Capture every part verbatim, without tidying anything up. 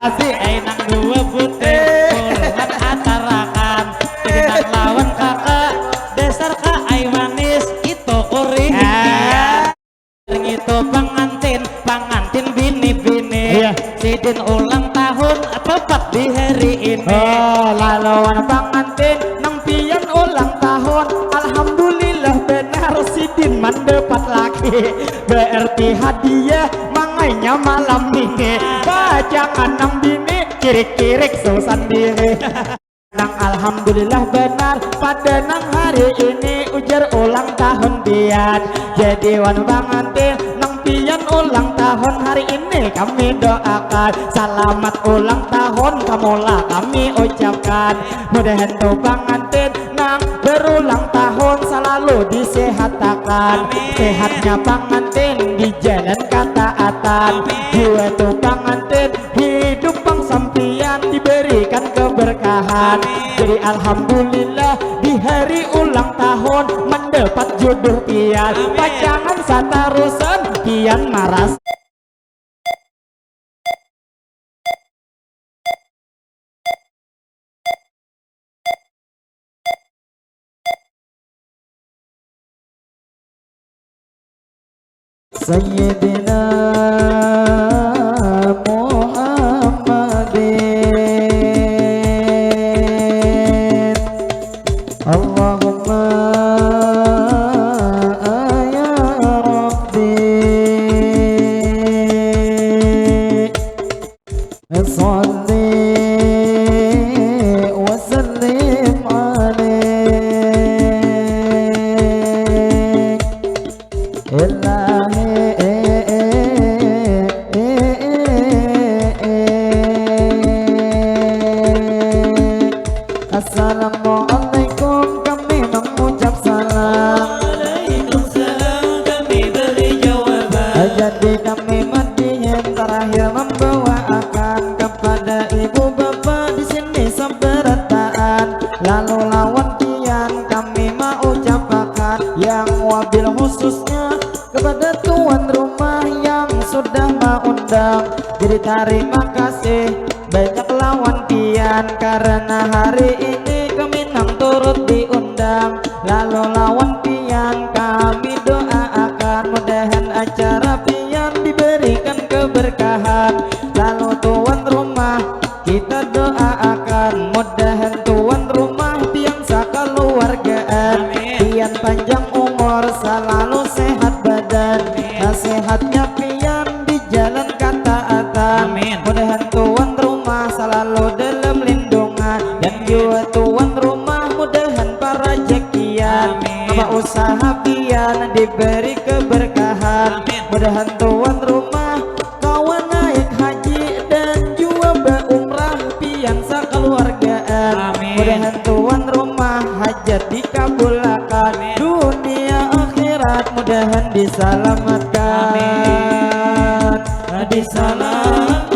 Asik. Ai nang dua butir, eh, pulang atarakan. Digenang lawan kakak, dasar ka ai manis, itu kuring. Ah. Ngitu pangantin, pangantin bini-bini. Iya. Sidin ulang tahun, tepat di hari ini. Oh, laluan pangantin, nang pian ulang tahun. Alhamdulillah, benar sidin mandapat laki. Berarti hadiah mangainya malam ini. Pajangan nang bini, kirik-kirik so sandiri. Nang alhamdulillah benar pada nang hari ini ujar ulang tahun pian. Jadi wan pangantin, nang pian ulang tahun hari ini kami doakan. Selamat ulang tahun kamulah kami ucapkan. Mudahan tu pangantin nang berulang tahun selalu disehatakan. Amin. Sehatnya pangantin di jalan kataatan. Amin. Jua tu pangantin hidup pang sampian diberikan keberkahan. Amin. Jadi alhamdulillah di hari ulang tahun mendapat jodoh pian. Amin. Pacangan satarusan pian maras. Sayyidina Muhammadin. Allahumma ya Rabbi. Salli wa sallim alaih, Ilahi. Assalamualaikum, kami mengucap salam. Waalaikumsalam, kami beri jawaban. Jadi kami madihin terakhir membawaakan kepada ibu bapa di sini seberataan. Lalu lawan pian kami maucapakan yang wabil khususnya kepada tuan rumah yang sudah maundang. Jadi tarima kasih banyak lawan pian karena hari ini kami nang turut diundang. Lalu lawan pian kami doaakan mudahan acara pian diberikan keberkahan. Lalu tuan rumah kita doaakan mudahan tuan rumah pian sakaluargaan. Amin. Pian panjang umur selalu sehat badan. Amin. Nasihatnya pian di jalan kataatan. Amin. Mudahan tuan rumah selalu dalam lindungan. Amin. Dan jua tuan rumah mudahan parajakian. Amin. Apa usaha pian diberi keberkahan. Amin. Mudahan tuan rumah kawa naik haji dan jua baumrah pian sakaluargaan. Amin. Mudahan tuan rumah hajat dikabulakan. Amin. Dunia akhirat mudahan disalamatkan. Amin. Disalamatkan.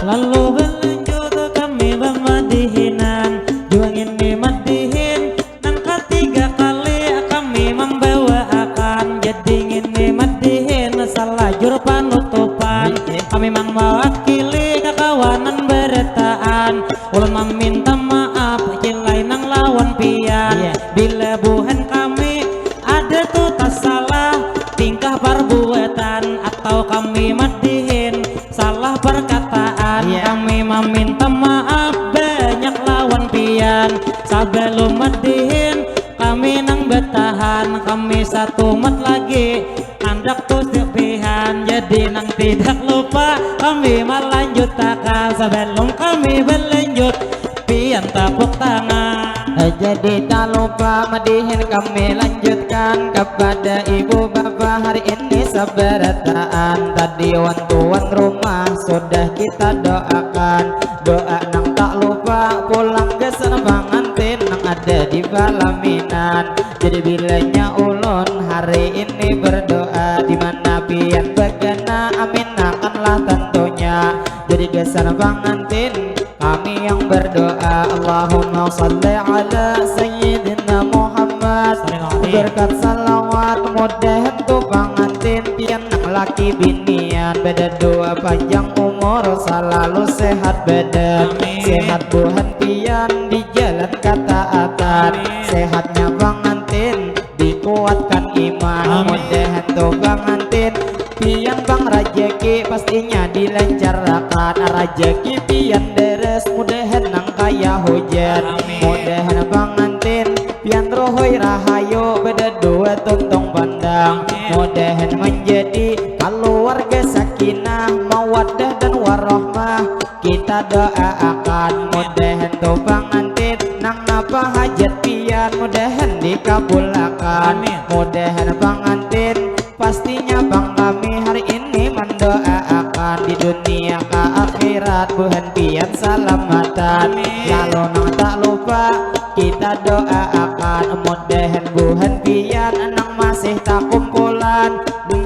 Lalu balanjut kami bamadihinan, jua ngini madihin nang katiga kali kami mambawaakan. Jadi ngini madihin salajur panutupan. Kami mang mawakili kakawanan barataan. Ulun maminta maaf cilai nang lawan pian. Iya. Bila buhan kami ada tu tasalah tingkah parbuatan atau kami madihin salah parkataan. Iya. Kami maminta maaf banyak lawan pian. Sabalum madihin kami nang batahan, kami satumat lagi handak tu sepihan. Jadi nang tidak lupa kami malanjutakan. Sabalum kami balanjut, pian tapuk tangan. Jadi tak lupa madihin kami lanjutkan kepada ibu bapa hari ini sabarataan. Tadi wan tuan rumah sudah kita doakan. Doa nang tak lupa pulang gasan pangantin nang ada di palaminan. Jadi bilanya ulun hari ini berdoa, di mana pian bagana aminakanlah tentunya. Jadi gasan pangantin kami yang berdoa, Allahumma salli ala Sayyidina Muhammad. Berkat salawat mudahan tu pangantin pian nang laki binian badadua panjang umur salalu sehat badan. Amin. Sehat buhan pian di jalan kataatan. Amin. Sehatnya pangantin dikuatkan iman. Amin. Mudahan tu pangantin pian bang rajaki pastinya dilancarkan. Rajaki pian deres mudahan nang kaya hujan. Amin. Mudahan pangantin pian rohoi rahayu badadua tuntung pandang. Amin. Mudahan menjadi keluarga sakinah mawaddah dan warahmah. Kita doaakan mudahan tu pangantin nang napa hajat pian mudahan dikabulakan. Amin. Mudahan pangantin pastinya bang kami hari ini mendoaakan di dunia ke akhirat buhan pian salamatan. Amin. Lalu nang tak lupa kita doaakan mudahan buhan pian nang masih takumpulan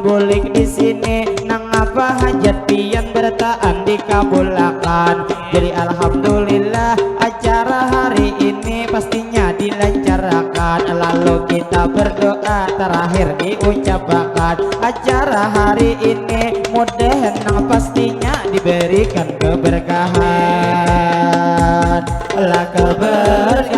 bulik di sini nang apa hajat pian bertaan dikabulakan. Jadi alhamdulillah acara hari ini pastinya dilancarkan. Lalu kita berdoa terakhir diucapakan acara hari ini mudahan nang pastinya diberikan keberkahan. Lah keberkahan.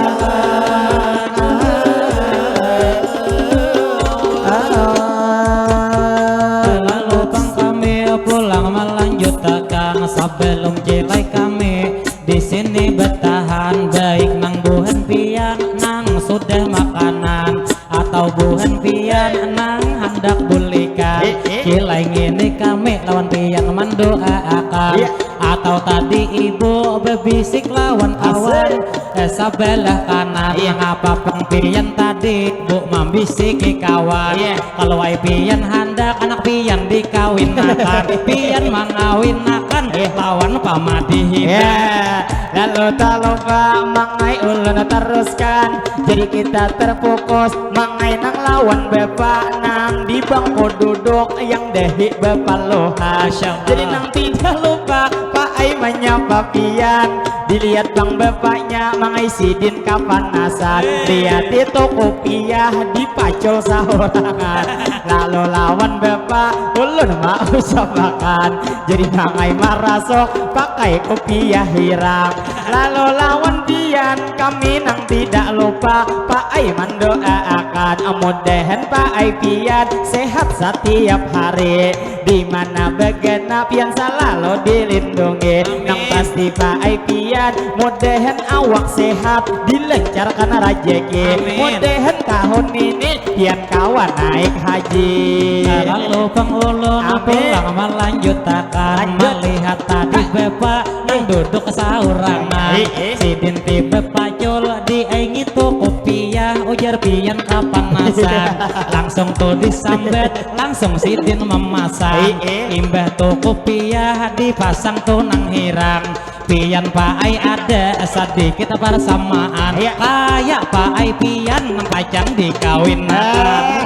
Lalu pang kami pulang melanjutakan sebelum cilai kami di sini bertahan baik nang buhan pian nang sudah makanan atau buhan pian nang handak bulikan. Eh, eh. Cilai ngini kami lawan pian mendoaakan. Iya. Atau tadi ibu bebisik lawan awan. Asik. Eh, sebelah kanan. Iya. Mengapa pang pian tadi bu mambisiki kawan? Iya. Kalau ai pian handak anak pian dikawinakan, pian mangawinakan. Iya. Lawan pamadihinan. Iya. Lalu tak lupa mangai ulun teruskan. Jadi kita terfokus mangai nang lawan bapak nang di bangku duduk yang dahi bapaluhan. Masya Allah. Jadi nang tidak lupa Pak Ai menyapa pian. Dilihat bang bapaknya mangai sidin kapanasan. Lihat itu kupiah dipacul sahurangan. Lalu lawan bapak ulun mau ucapakan. Jadi mangai marasuk pakai kupiah hirang. Lalu lawan pian kami nang tidak lupa Pak Ai mendoaakan mudahan Pak Ai pian sehat setiap hari. Di mana begana pian salalu dilindungi. Amin. Nang pasti Pak Ai pian mudahan awak sehat dilancarkan rajaki. Amin. Mudahan tahun ini pian kawa naik haji. Lalu pang ulun pulang melanjutakan. Lanjut. Melihat tadi bapak nang duduk saurangan. Eh, eh. Sidin tiba pacul diaingi tu kupiah ujar pian kapanasan. Langsung tu disambat langsung sidin memasan. Eh, eh. Imbah tu kupiah dipasang tu nang hirang. Pian Pak Ai ada sedikit persamaan. Iya. Kayak Pak Ai pian nang pacang dikawinakan.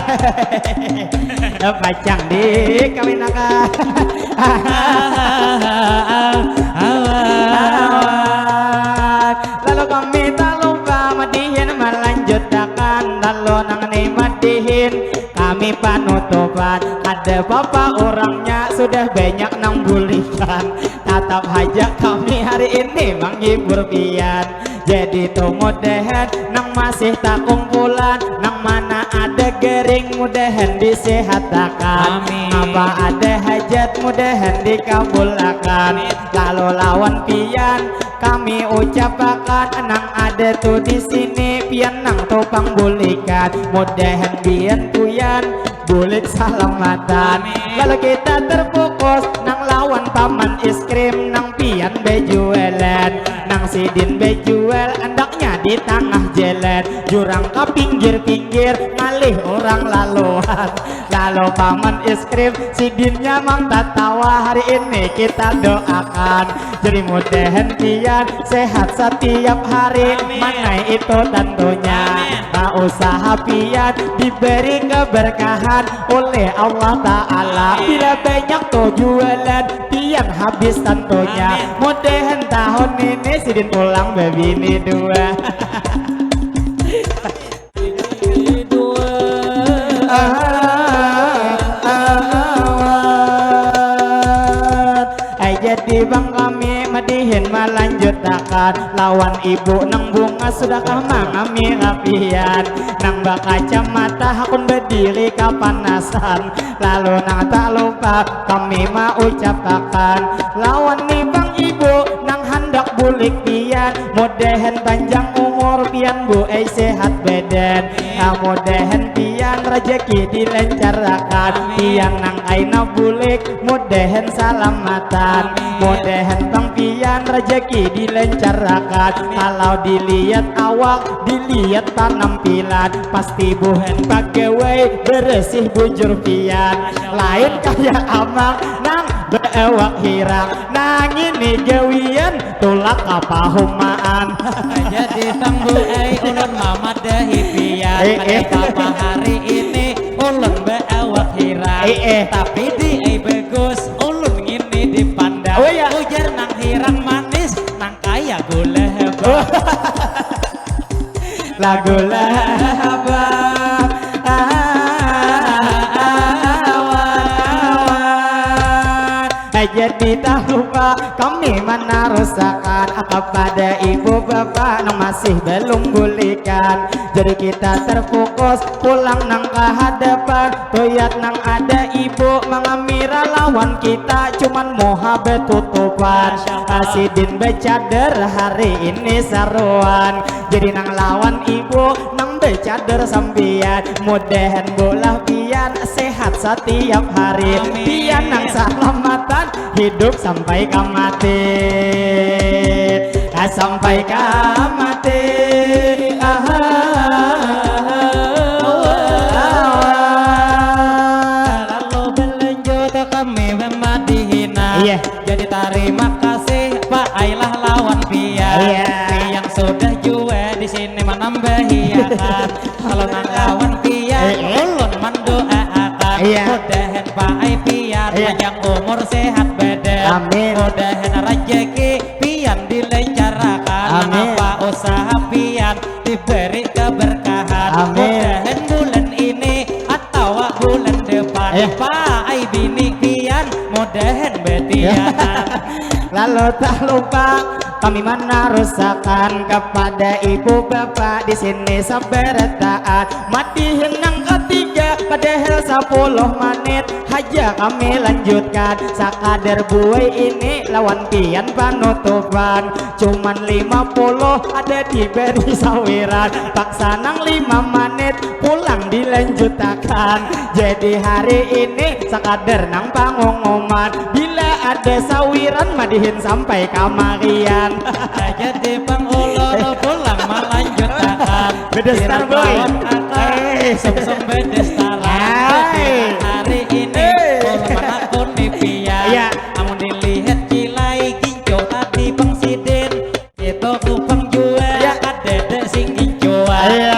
Ah. Pacang dikawinakan. Lalu kami tak lupa madihin melanjutakan. Lalu nang ni madihin kami panutupan. Ada bapak orangnya sudah banyak nang bulikan. Tatap haja kami hari ini manghibur pian. Jadi tu mudahan nang masih takumpulan, nang mana ada gering mudahan disehatakan. Amin. Apa ada hajat mudahan dikabulakan. Amin. Lalu lawan pian kami ucapakan nang ada tu di sini pian nang tu pang bulikan. Mudahan pian kuyan bulik salamatan. Amin. Lalu kita terfokus nang lawan paman es krim nang pian bejualan. Nang sidin bejual andaknya di tangah jalan. Jurang ke pinggir-pinggir ngalih orang laluan. Lalu paman es krim sidinnya mang tatawa hari ini kita doakan. Jadi mudahan pian sehat setiap hari. Amin. Manai itu tentunya. Amin. Nah, usaha pian diberi keberkahan oleh Allah Ta'ala. Amin. Bila banyak tu jualan pian habis tentunya. Amin. Mudahan tahun ini sidin pulang bebini dua. Takan lawan ibu nang bungas, sudahkah mangamira pian? Nang bakacamata hakun badiri kapanasan, lalu nang tak lupa kami maucapakan lawan ni pang ibu nang handak bulik pian, mudahan panjang umur pian bu ai sehat badan. Nah, mudahan pian rajaki dilancarakan, pian nang kaina bulik mudahan salamatan. Mudahan pang pian rajaki dilancarakan. Kalau dilihat awak, dilihat panampilan, pasti buhan pagawai beresih bujur pian. Lain kaya amang nang beawak hirang. Nah, ngini gawian tulak kapahumaan. Jadi pang bu ai ulun mamadahi pian. Eh, eh. Kada papa hari ini ulun beawak hirang. Eh, eh. Tapi di ai bagus ulun ngini dipandang. Oh, iya. Ujar nang hirang manis, nang kaya gula habang. Lah gula habang. Jadi tak lupa kami manarusakan kepada ibu bapa nang masih belum bulikan. Jadi kita terfokus pulang nang ke hadapan. Tuyat nang ada ibu mangamira lawan kita, cuman muha betutupan. Sidin becadar hari ini saruan. Jadi nang lawan ibu nang becadar sampian. Mudahan bulah pian sehat satiap hari. Amin. Pian nang salamatan hidup sampai ka mati. Ka sampai ka mati. Ah, ah, ah, ah, ah. Lalu belanjut kami memadihi nah. Iya. Jadi tarima kasih Pak Ailah lawan pian. Iya. Pian sudah jua di sini manambahiakan. Kalau nang lawan pian, eh, eh, ulun mandoaakan. Iya. Mudahan Pak Ai pian, iya, panjang umur sehat badan. Amin. Mudahan rajaki pian dilancarakan. Amin. Apa usaha pian diberi keberkahan. Amin. Mudahan bulan ini atawa bulan depan, iya, Pak Ai bini pian mudahan betianan. Lalu tak lupa kami manarusakan kepada ibu bapa di sini sabarataan. Madihin nang katiga, padahal sapuluh manit haja kami lanjutkan. Sakadar buai ini lawan pian panutupan. Cuman lima puluh ada diberi sawiran. Paksa nang lima manit pulang dilanjutakan. Jadi hari ini sakadar nang pangumuman. Bila ada sawiran madihin sampai kamarian. Jadi pang ulun pulang malanjutakan. Bedestar, boy. Lawan akal, eh, sumsum bedestaran. Hai. Jadi hari ini, eh, ulun manakuni pian. Iya. Amun dilihat cilai gincu tadi pang sidin, itu kupang jua, iya, kadada sing gincuan. Iya.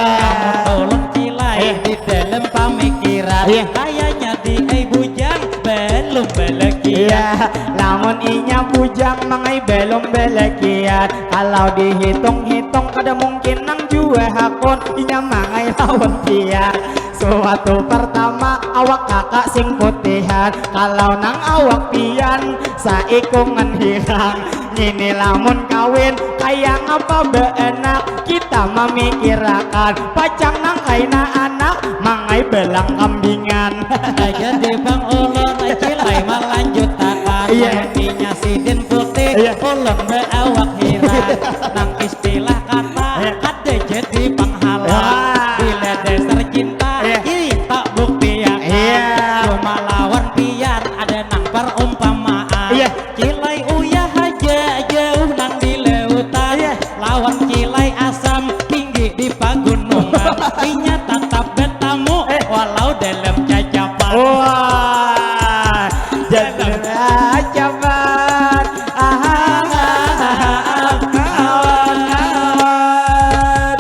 Amun ulun cilai, iya, di dalam pamikiran, iya, kayanya di ai bujang belum balakian. Iya. Lamun inya bujang mangai belum balakian, kalau dihitung-hitung kada mungkin nang jua hakun inya mangai lawan pian. Suatu pertama awak kakak sing putihan, kalau nang awak pian saikungan hirang. Ngini lamun kawin kaya ngapa baanak, kita mamikirakan pacang nang kaina anak mangai belang kambingan. Nah, jadi pang ulun cilai malanjutakan. Iya. Mimpinya sidin putih, iya, ulun beawak hirang. Nang istilah kata, iya, kada jadi panghalang. Wah. Bila dasar cinta, iya, kita buktiakan. Iya. Cuma lawan pian ada nang perumpamaan. Iya. Cilai uyah haja jauh nang di lautan. Iya. Lawan cilai asam tinggi di pagunungan. Inya tatap batamu, eh, walau dalam cacapan. Wah, dalam cacapan. Ah, ah, ah, ah, ah, ah, ah.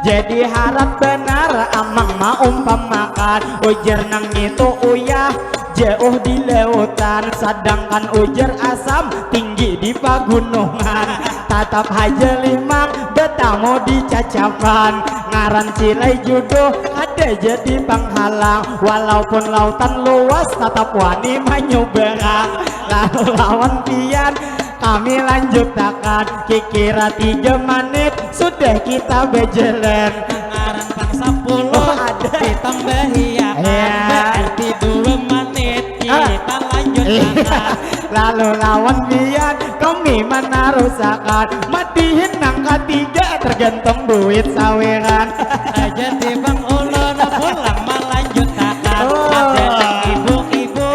Jadi harat banar amang maumpamakan, ujar nang ngitu uyah jauh di lautan, sadangkan ujar asam tinggi di pagunungan. Tatap haja limang batamu di cacapan, ngaran cilai juduh kada jadi panghalang, walaupun lautan luas tatap wani manyubarang. Lalu lawan pian Kami lanjutakan, kikira tiga menit sudah kita berjalan. Ngaran pang sepuluh oh, ada. Ditambahi akan ya. Berarti dua menit ah. Kita lanjutakan. Iya. Lalu lawan bian kami menarusakan. Matihin nang ketiga tergantung duit saweran. Aja timbang ulun pulang melanjutakan. Oh. Ada ibu-ibu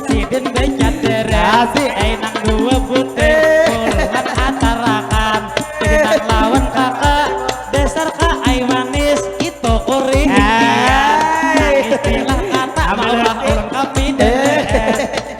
sidin becadera. Asik. Ai nang dua butir. Eh. Pulang atarakan. Pinang lawan kakak dasar ka ai manis itu kuring. Nah, istilah kata mawah urang kapidan.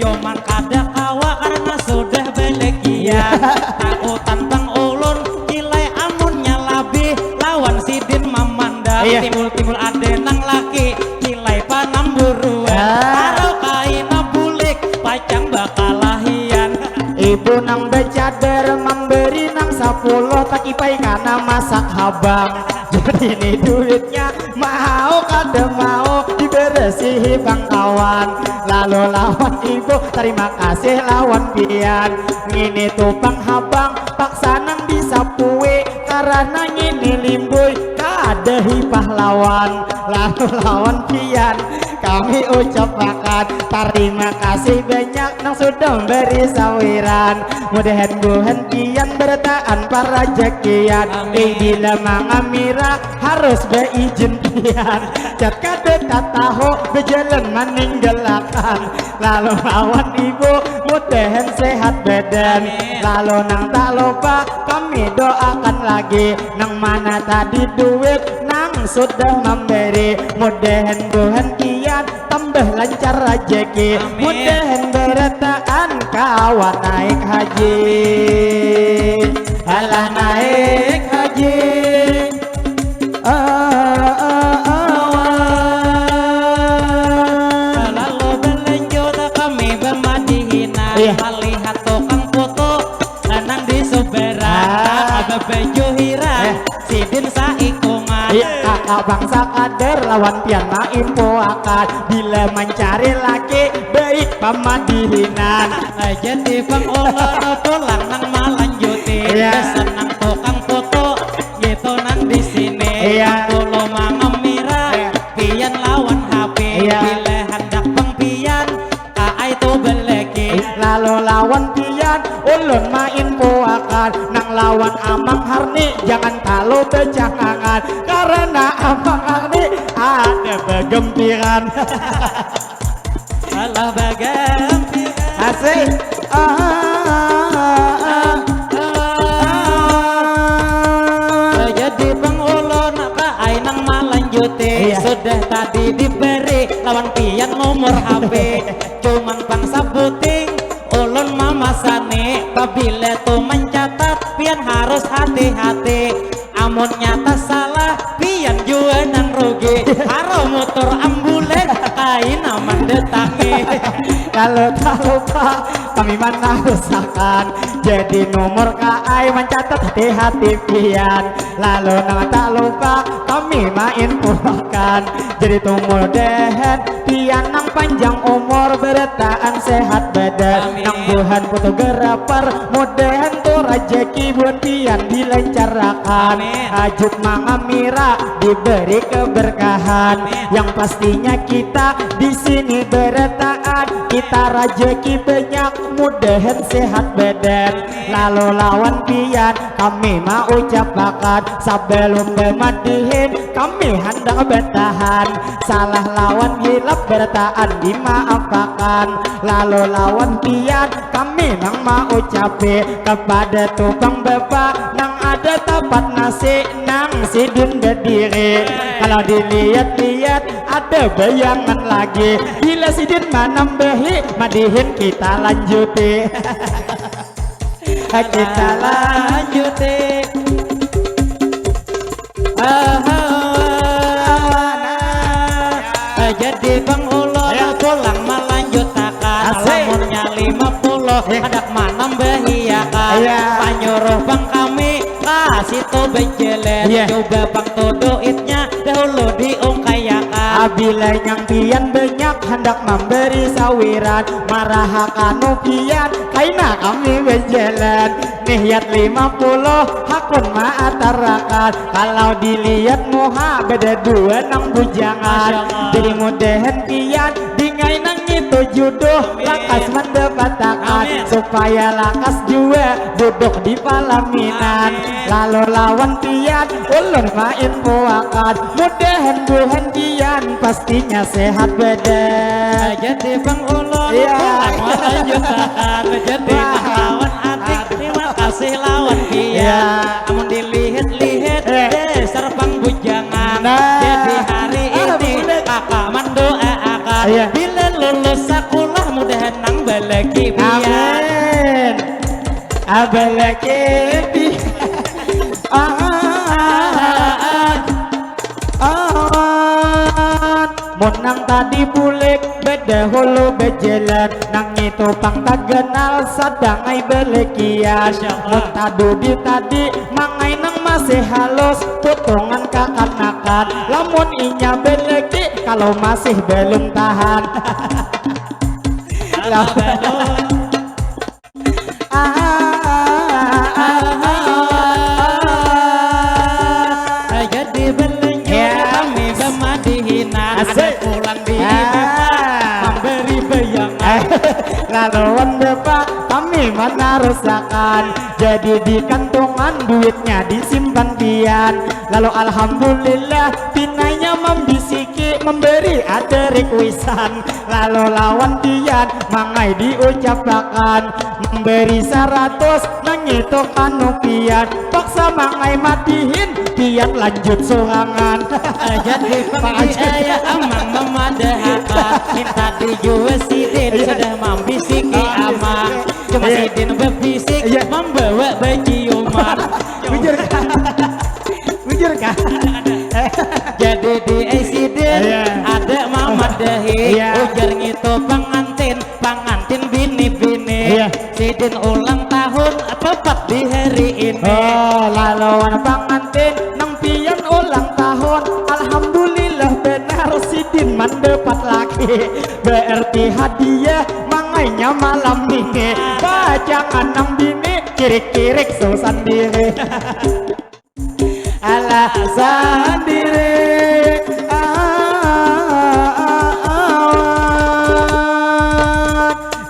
Cuman kada kawa karena sudah belekian. Takutan bang ulun kilai amunnya labih lawan sidin mamandang. Iya. Timbul-timbul ada nang laki kilai panamburuan. Ah. Harau kaina bulik pacang bakalahian. Ibu nang becadar memberi nang sapuluh takipai kana masak habang. Jadi ini duitnya mau kada mau diberesihi bangkawan. Lalu lawan ibu terima kasih lawan pian. Ngini tu panghabang paksa nang disapui karena ngini limbui kada hipah lawan. Lalu lawan pian kami ucapakan terima kasih banyak nang sudah memberi sawiran. Mudahan buhan pian bertaan parajakian. Ih bila mangamira harus beijin pian. Cat kada tatahu bejalan maninggalakan. Lalu lawan ibu mudahan sehat badan. Lalu nang tak lupa kami doakan lagi nang mana tadi duit nang sudah memberi mudahan buhan kian tambah lancar rajeki. Amin. Mudahan berataan kawan naik haji. Alah naik haji. Ah, ah, ah, lalu berlanjut kami bermadihinan iya. Melihat tukang foto nang di subaran ah. Abah baju hirang eh. Sidin saikungan. Iya, kakak bangsa kader lawan pian maimpuakan. Bila mencari laki baik pamadihinan. Aja di pangulon pulang nang malanjuti. Iya. Senang tukang foto gitu nang di sini. Iya. Kulo mangamira iya. Pian lawan H P. Iya. Bila hendak pang pian Kaai tu beleki. Lalu lawan pian ulun main puakan nang lawan amang harni jangan talu becangangan karena amang harni ada begempiran. Salah begempiran. Asik. Ah, ah, ah, ah. Jadi pengulun kaai nang malanjuti iya. Sudah tadi diberi lawan pian nomor H P. Cuman pang sabuting ulun mamasani. Pabila tu mancatat pian harus hati-hati. Amun nyata salah pian jua nang rugi. Haro mutur ambulan kaina mandatangi. Lalu tak lupa kami manarusakan. Jadi nomor kaai mancatat hati-hati pian. Lalu nang tak lupa kami main pulakan. Jadi tumudahan pian nang panjang umur berataan sehat badan. Amin. Nang buhan fotografer mudahan tu rajaki buhan pian dilancarakan. Amin. Ajuk mangamira diberi keberkahan. Amin. Yang pastinya kita di sini berataan kita rajaki banyak mudahan sehat badan. Amin. Lalu lawan pian kami maucapakan, sabalum bamadihin kami handak batahan. Salah lawan hilap barataan dimaafakan. Lalu lawan pian kami nang maucapi, kapada tukang bapa nang ada tapat nasi nang sidin badiri. Kalau dilihat-lihat ada bayangan lagi. Bila sidin manambahi madihin kita lanjuti. Kita lanjuti. Jadi pang ulun pulang malanjutakan. Lamunnya lima puluh handak manambahiakan. Panyuruh pang kami ka situ bajalan. Coba pang tu duitnya dahulu diungkayakan. Bila nyang pian banyak handak mambari sawiran, maraha kanu pian kaina kami bajalan. Nihiat lima puluh hakun maatarakan, kalau dilihat muha bada dua nang bujangan. Jadi mudahan pian dingai nang itu juduh, lakas mandapatakan, supaya lakas jua duduk di palaminan. Lalu lawan pian ulun mainfoakan, mudahan buhan pian pastinya sehat badan. Jadi bang ulun, iya, pulang melanjutakan. Jadi bang lawan adik, terima kasih lawan pian. Amun dilihat-lihat, dasar pang bujangan. Nah. Jadi hari ini kakak mendoaakan, iya, bila lulus sekolah mudahan nang balaki pian. Amin. Abalaki pian. Ah, ah, ah, ah, ah. Mun nang tadi bulik badahulu bajalan, nang itu pang taganal sadang ai balakian. Mun tadu di tadi mangai nang masih halus putungan kakanakan, lamun inya balaki kalau masih balum tahan. Lah. Ah, ah, ah, ah, ah. Jadi belanja, ya, kami bemadihinan, asik, ada pulang di, ah, memberi bayangan. Lalu Bapak kami manarusakan. Jadi di kantongan duitnya disimpan pian. Lalu alhamdulillah pinanya mambisiki, memberi ada requestan. Lalu lawan pian mangai diucapakan, memberi saratus nang itu kanu pian, paksa mangai madihin pian lanjut surangan. Jadi pangaya amang memadahakan, minta dijua sidin, iya, sudah mambisiki, oh, amang. Cuma, iya, sidin bebisik, iya, membawa baciuman. Bujur kah? Bujur kah? Jadi di sidin, iya, ada mamadahi, iya, ujar ngitu pangantin, pangantin bini-bini. Iya. Sidin ulang tahun tepat di hari ini. Oh, laluan pangantin nang pian ulang tahun. Alhamdulillah benar sidin mandapat laki. Berarti hadiah mangainya malam ini. Pacangan nang bini kirik-kirik so sandiri. Alah sandiri. Ah, ah, ah, ah.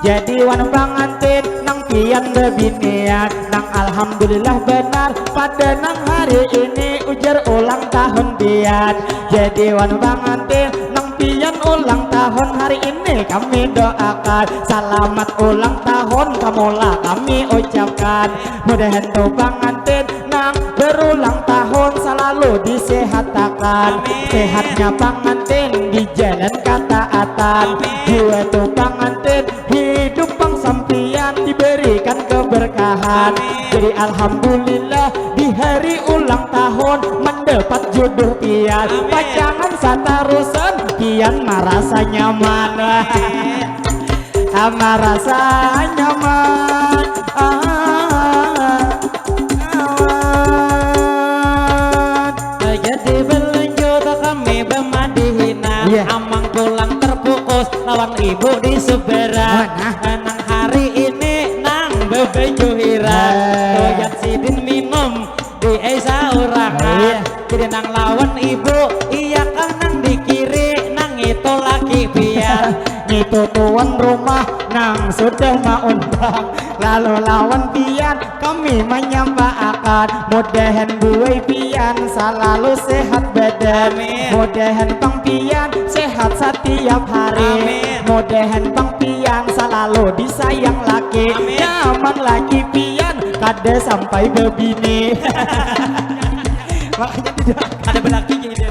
Jadi wan pangantin nang pian bebinian, nang alhamdulillah benar pada nang hari ini ujar ulang tahun pian. Jadi wan pangantin nang pian ulang tahun hari ini kami doakan, selamat ulang tahun kamulah kami ucapkan. Mudahan tu pangantin nang berulang tahun selalu disehatakan. Amin. Sehatnya pangantin di jalan kataatan. Amin. Jua tu pangantin hidup pang sampian diberikan keberkahan. Amin. Jadi alhamdulillah di hari ulang tahun mendapat jodoh pian. Amin. Pacangan satarusan pian marasa nyaman. Amin. Ah, marasa nyaman. Ah, nyaman. Jadi belanjut kami bemadihinan. Iya. Amang pulang terpukus lawan ibu di seberang. Nah, nah. Nang hari ini nang bebejuhiran. Nah. Toyat sidin minum di ai saurangan. Iya. Jadi nang lawan ibu, iya kah nang di kiri, nang itu laki pian. Ngitu tuan rumah nang sudah maundang. Lalu lawan pian kami manyapaakan. Mudahan buai pian salalu sehat badan. Amin. Mudahan pang pian sehat satiap hari. Amin. Mudahan pang pian salalu disayang laki. Amin. Nyaman laki pian kada sampai bebini. Makanya tidak ada belaki jadi.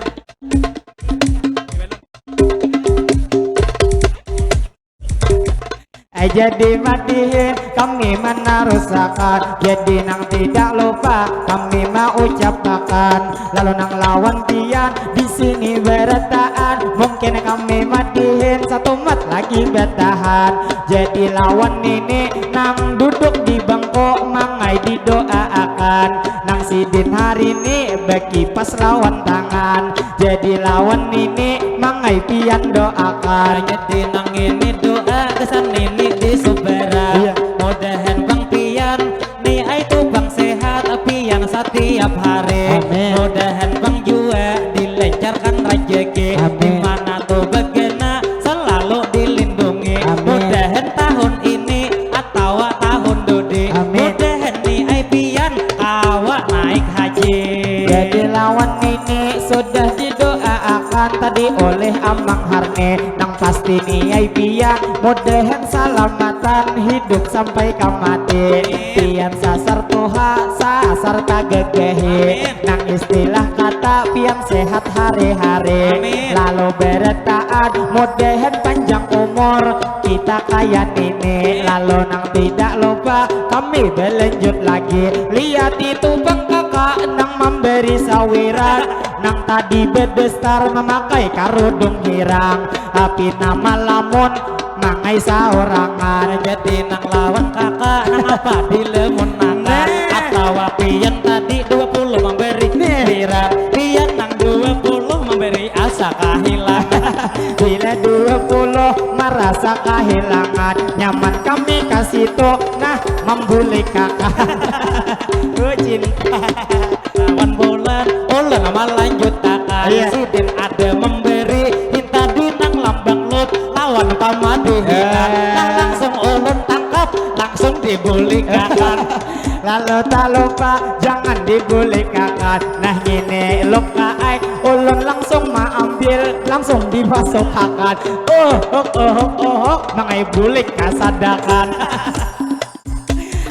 Eh, jadi madihin kami manarusakan. Jadi nang tidak lupa kami maucapakan. Lalu nang lawan pian di sini berataan. Mungkin kami madihin satumat lagi batahan. Jadi lawan nini nang duduk di bangko mangai didoaakan. Nang Sidin hari ini bekipas lawan tangan, jadi lawan ini mangai pian doakan. Jadi nang ini doa kesan ini di subara. Iya. Mudahan bang pian ni ai tu bang sehat pian setiap hari. Amin. Mudahan bang jua dilancarkan rezeki. Amin. Di mana tu bagana selalu dilindungi. Amin. Mudahan tahun ini atawa tahun dudi. Amin. Mudahan ni ai pian kawa naik haji. Jadi lawan nini sudah didoaakan tadi oleh Amang Harni. Nang pasti ni ai pian mudahan salamatan hidup sampai ka mati. Amin. Pian sasar tuha, sasar tagagahi. Amin. Nang istilah kata pian sehat hari-hari. Amin. Lalu beretaan mudahan panjang umur kita kaya nini. Lalu nang tidak lupa kami berlanjut lagi. Lihat itu bang kakak nang memberi sawiran. Nang tadi bedestar memakai karudung hirang. Tapi nama lamun mangai saurangan. Jadi nang lawan kakak nang apa dilemunakan. Nah. Atawa pian tadi dua puluh memberi. Nah. Pira pian nang dua puluh memberi asa kahilangan. Bila dua puluh merasa kahilangan, nyaman kami ka situ, nah, mambulik kakak. Oh, cinta. Lawan bulan ulun malanjutakan. Iya. Sidin ada memberi, minta dinang lambang lut lawan pamadihinan. Iya. Nah, langsung ulun tangkap, langsung dibulikakan. Lalu tak lupa jangan dibulikakan. Nah, ngini luka ai, ulun langsung maambil, langsung dimasukakan. Uh, uh, uh, uh, uh, uh, mangai bulik kasadakan.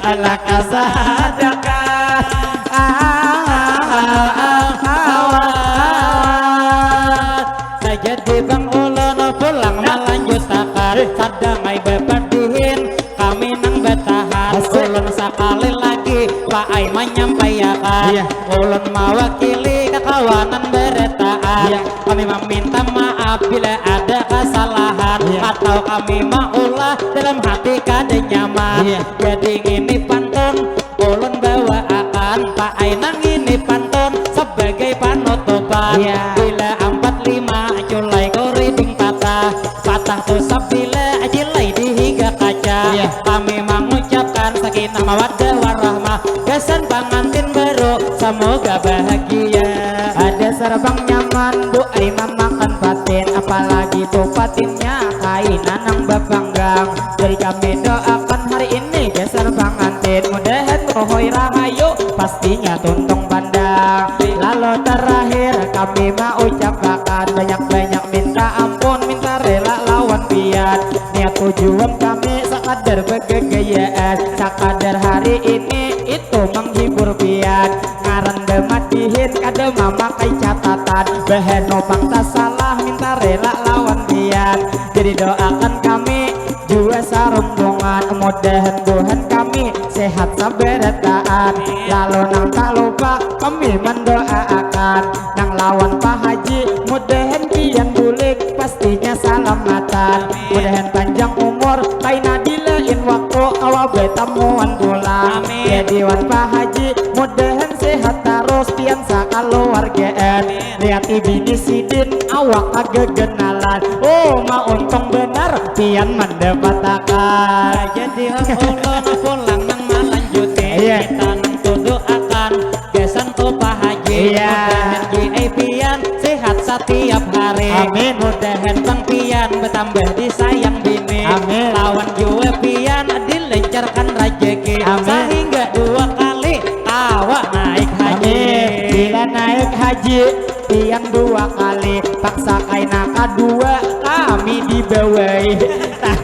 Alah kasadakan. Ah, ah, ah, ah, ah. Nah, jadi bang ulun pulang malanjutakan. Sadang ai bapadihin kami nang batahan. Asik. Ulun sakali lagi paai manyampaiakan. Iya. Ulun mawakili kakawanan barataan. Iya. Kami maminta maaf bila ada kasalahan. Iya. Atau kami maulah dalam hati kada nyaman. Iya. Jadi ngini pantun ulun bawaakan, paai nang ngini pantun sabagai panutupan. Iya. Bila ampat lima culai kuriding patah, patah tu sabila ajilai di higa kaca. Iya. Kami mangucapkan sakinah mawaddah warahmah gasan pangantin baru, samoga bahagia. Ada sarbang nyaman, Bu ai mamakan patin, apalagi tu patinnya kaina nang bapanggang. Jadi kami doakan hari ini gasan pangantin, mudahan rohoi rahayu, pastinya tuntung pandang. Lalu terakhir kami maucapakan banyak-banyak minta ampun, minta rela lawan pian. Niat tujuan kami sakadar bagagayaan, sakadar hari ini itu menghibur pian. Ngaran bamadihin kada mamakai catatan, bahanu pang tasalah minta rela lawan pian. Jadi doakan kami jua sarumbungan, mudahan buhan kami sehat sabarataan. Lalu nang tak lupa kami mandoaakan nang lawan Pak Haji, mudahan pian bulik pastinya salamatan. Mudahan panjang umur, kaina di lain waktu kawa batamuan pulang. Amin. Jadi wan Pak Haji, mudahan sehat tarus pian sakaluargaan. Amin. Lihat bini sidin awak kagaganalan. Oh, mauntung banar pian mandapatakan. Jadi ulun pulang nang malanjuti. Iya. Kita nang tuduhakan gasan tu Pak Haji. Iya. Mudahan G A pian sehat satiap hari. Amin. Mudahan bang pian batambah disayang bini. Amin. Lawan jua pian dilancarkan rajaki. Amin. Sahingga dua kali kawa naik haji. Amin. Bila naik haji pian dua kali, paksa kaina kadua kami dibawai.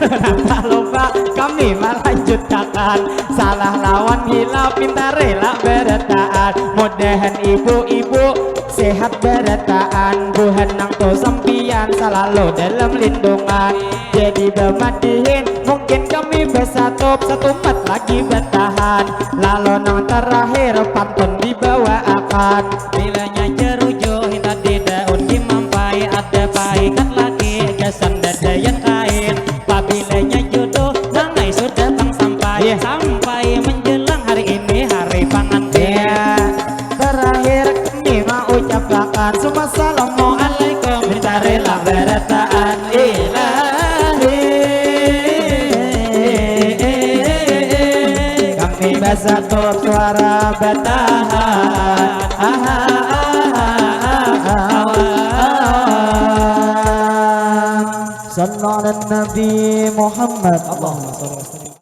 Tanpa lupa kami malanjutakan, salah lawan hilap minta rela barataan. Mudahan ibu-ibu sehat barataan, buhan nang tu sampiyan salalu dalam lindungan. Jadi bamadihin mungkin kami basatup, satumat lagi batahan. Lalu nang terakhir pantun dibawaakan. Bilanya jeruju hita di daun kimampai, ada paikat lagi gasan dadayan kain. Pabilanya jodoh nangai sudah pang sampai. Iya. Sampai menjelang hari ini hari pangantin. Iya. Assalamualaikum, carilah barataan ilahi. Kami basatu suara batahan. Sallu ala Nabi Muhammad. Allahumma salli wa sallim.